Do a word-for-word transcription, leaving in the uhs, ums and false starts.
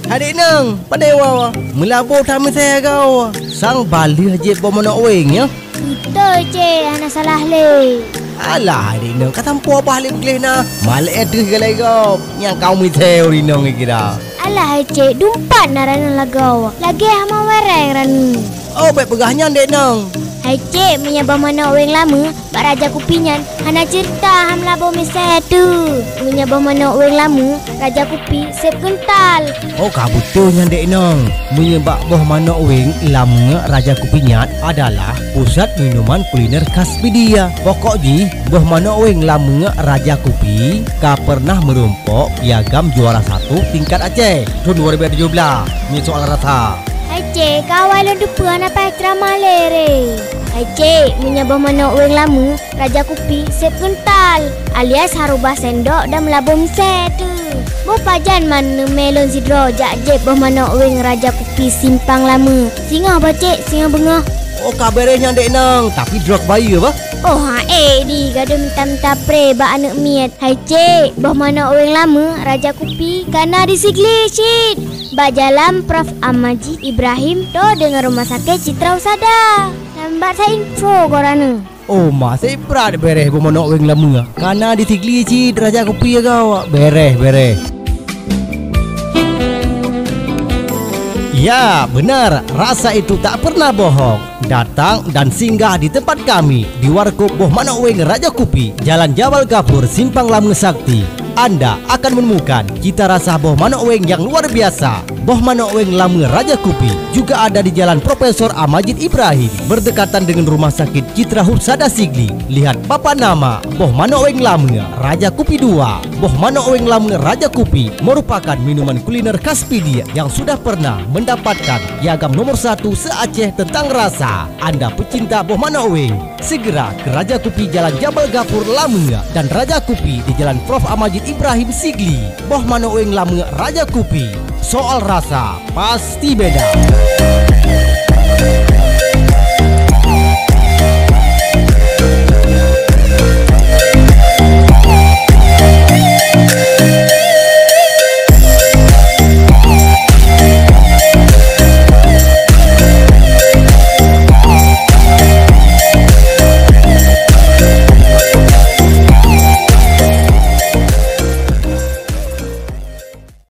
Hai Dek Nong, pane woe? Meulabo that misai goe. Sang baleueh jép boh manök weng nyoe. Beutôi, Cek, hana salah lé. Alah, hai Dek Nong, ka sampoe bah lé gleh na. Malèe teuh galai gob. Nyang ka misai ureueng inong kira. Alah, hai Cek, dumpat na ranueng lagoe. Lagèe hama wèrèng ranueng. Oh, bèk peugah nyan, Dek Nong. Hai Cek, meunyoe boh manök weng lamé, bak Raja Kupi nyan hana ceurita, han meulabo misai teuh. Meunyoe boh manök weng lamé, Raja Kupi sép geuntal. Oh, ka beutôi nyan, Dek Nong. Meunyoe bak boh manök weng lamé Raja Kupi nyan adalah pusat minuman kuliner khas Pidie. Pokok jih, boh manök weng lamé Raja Kupi ka pernah meurumpok piagam juara satu tingkat Aceh tahun dua ribu tujuh belas. Nyoe soal rasa. Hai Cek, ka awai lôn teupeue hana payah ceuramah lé re. Hai Cek, meunyoe boh manök weng lamé, Raja Kupi sép geuntal, alias harôh bah sendok dan meulabo misai teuh. Boh pajan man neumè lôn sidroe jak jép boh manök weng Raja Kupi simpang lamé. Singoh bah Cek, singoh beungoh. Oh, ka bèrèh nyan, Dek Nong, tapi droe bayeue bah. Oh, ha, eh, di gadôh mita-mita pré bak aneuk miet. Hai Cek, boh manök weng lamé Raja Kupi ka na di Sigli cit. Bak jalan Prof Amajid Ibrahim, toe deungon Rumah Sakit Citra Husada. Lambat that info goe ranueng. Oh, ma, sép brat bèrèh boh manök weng lamé. Ka na di Sigli cit Raja Kupi goe. Bèrèh, bèrèh. Ya, benar. Rasa itu tak pernah bohong. Datang dan singgah di tempat kami di Warkop Boh Manök Weng Raja Kupi, Jalan Jabal Gafur, Simpang Lamé Sakti. Anda akan menemukan cita rasa boh manök weng yang luar biasa. Boh manök weng lamé Raja Kupi juga ada di Jalan Profesor A Majid Ibrahim, berdekatan dengan Rumah Sakit Citra Husada Sigli. Lihat papan nama, boh manök weng lamé Raja Kupi dua. Boh manök weng lamé Raja Kupi merupakan minuman kuliner khas Pidie yang sudah pernah mendapatkan piagam nomor satu se-Aceh tentang rasa. Anda pecinta boh manök weng, segera ke Raja Kupi, Jalan Jabal Gafur, Lamé, dan Raja Kupi di Jalan Prof Amajid Ibrahim, Sigli. Boh manök weng lamé Raja Kupi, soal rasa pasti beda.